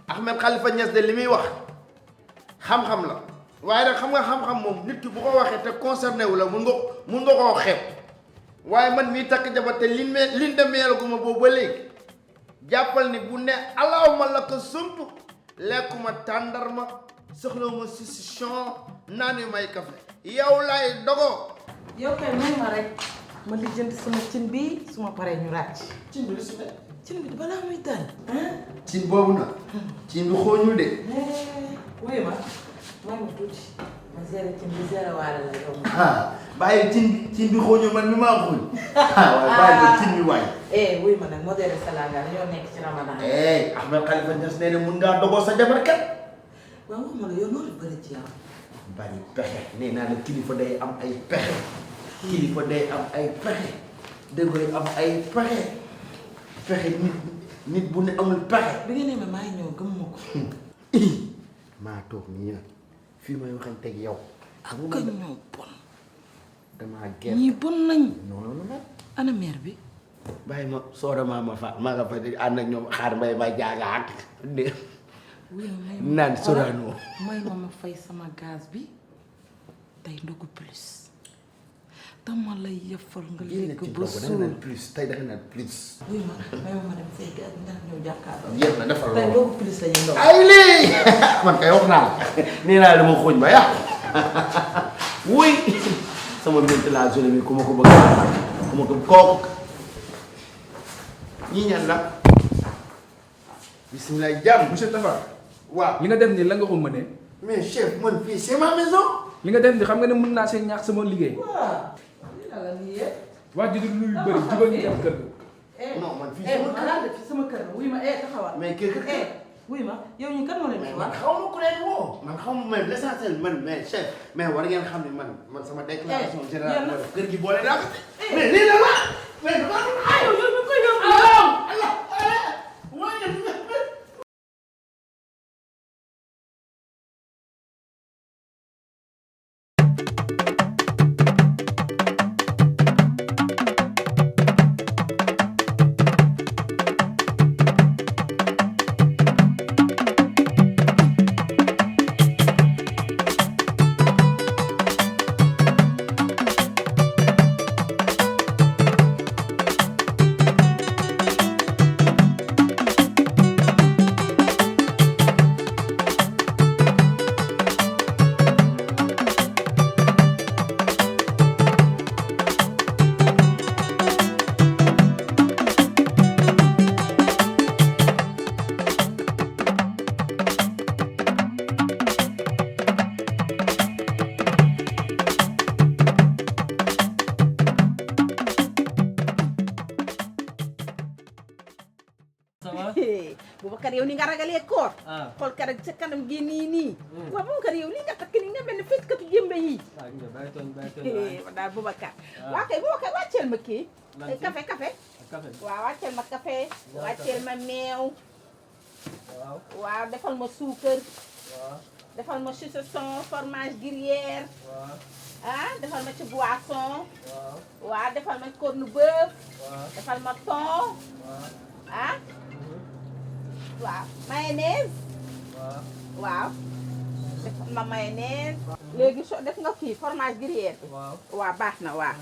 Ahmed Khalifa Niass de li muy wax xam-xam la waaye nag xam nga xam-xam moom nit ki bu ko waxee te concerné wu la mun nga koo xeeb waaye man mii takk jabar te liñ de meelaguma boobu ba léegi jàppal ni bu ne allahuma la ko sump lekkuma tàndarma soxlawuma succion naani may café yow laay dogo. yow kay may ma rek ma lijjanti sama cin bi su ma paree ñu ràcc. cin bi lu si ne. cin bi balaa muy tànn. cin boobu nag. cin bi xooñul de. wuyu ma may ma tuuti ma zéro cin bi zéro waale la yow. bàyyi cin bi xooñul man mi maa xooñ. waaye bàyyi ko cin bi waay. wuyu ma nag modéré salaga dañoo nekk ci ramadan. Ahmed Khalifa Niass nee na mun ngaa dogoo sa jabar kat. waaw wax ma la yow noonu bëri ci yow. bari pexe nee naa la kilifa day am ay pexe. kilifa day am ay pexe. dëggoy am ay pexe. pexe nit bu ne amul pexe. bi nga ne ma maa ngi ñëw gëm ma ko. maa toog nii nag fii may waxanteeg yow. ak kañ ñoo bon. damaa gerte ñii bon nañ. noonu nag. ana mère bi. bàyyi ma soora ma fa maa nga fa di ànd ak ñoom xaar mbay ma jaaga ak naan Sorano. may ma fay sama gaz bi tey ndogu plus dama lay yëfal nga lekk ba suur plus tey danga naan plus. wuy ma may ma dem fay gaz bi ndax ñëw jàkkaarloo. yéen na defal tey loolu ndogu plus la ñu ndogu. ay lii man kay wax naa la nee naa la ma xooñ ba yàqu wuy sama ment la zone bi ku ma ko bëgg ku ma ko kooku ñii ñan la bismillah jàmm. monsieur Tafa. waaw li nga def nii la nga ko mënee. mais chef man fii c'est ma maison. li nga def nii xam nga ne mën naa see ñaax sama liggéey. waaw lii la nii yëpp. wax ji du luy bëri jubal ñu dem kër ga. non man fii sama kër la wuy ma taxawal. mais kër wuy ma yow ñu kan moo leen man xaw ma ku leen woo. man xaw ma même l'essentiel man mais chef mais war ngeen xam ne man sama déclaration générale ma def kër gi boole naa ko. mais lii la la mais yow ñu koy yóbbu. Boubacar yow ni nga ragalee koor. xool ka rek sa kanam gi nii. waaw Boubacar yow li nga takk ni nga mel ne fecckatu jëmbe yi. daal Boubacar. waa kay Boubacar wàcceel ma kii. café. waaw wàcceel ma café. wàcceel ma meew. waaw defal ma suukar. defal ma saucisson fromage gruyère. defal ma ci boisson. waaw defal ma corned-beef. defal ma thon. waaw mayonnaise. waaw def ma mayonnaise. léegi so def nga kii fromage gruyère. waaw baax na waaw.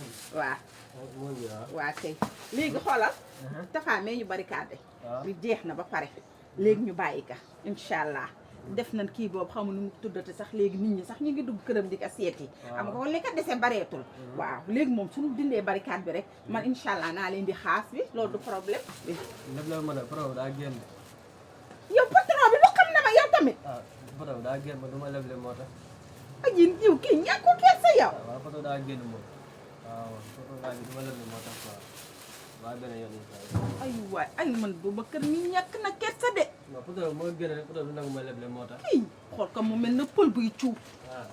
waaw kay léegi xoolal. Tafa mee ñu barricade. li jeex na ba pare. léegi ñu bàyyi ka incha allah def nañ kii boobu xamu nu mu tuddati sax léegi nit ñi sax ñu ngi dugg këram di ko seeti. xam nga li ko dese bareetul. waaw léegi moom suñu dindee barricade bi rek man incha allah naa leen di xaas bi loolu du problème. lépp la mën a problème daa génn. yow patron bi lu xam na ma yow tamit. patron daa génn ma du ma leble moo tax. aji yow kii ñàkku kersa yow. waaw patron daa génn moom waaw patron daa génn du ma leble moo tax waaw waaye beneen yoon incha allah. ay waay ay man Boubacar mi ñàkk na kersa de. non patron moo génn rek patron du nangu ma leble moo tax. kii xool ko mu mel na pël buy cuub. waaw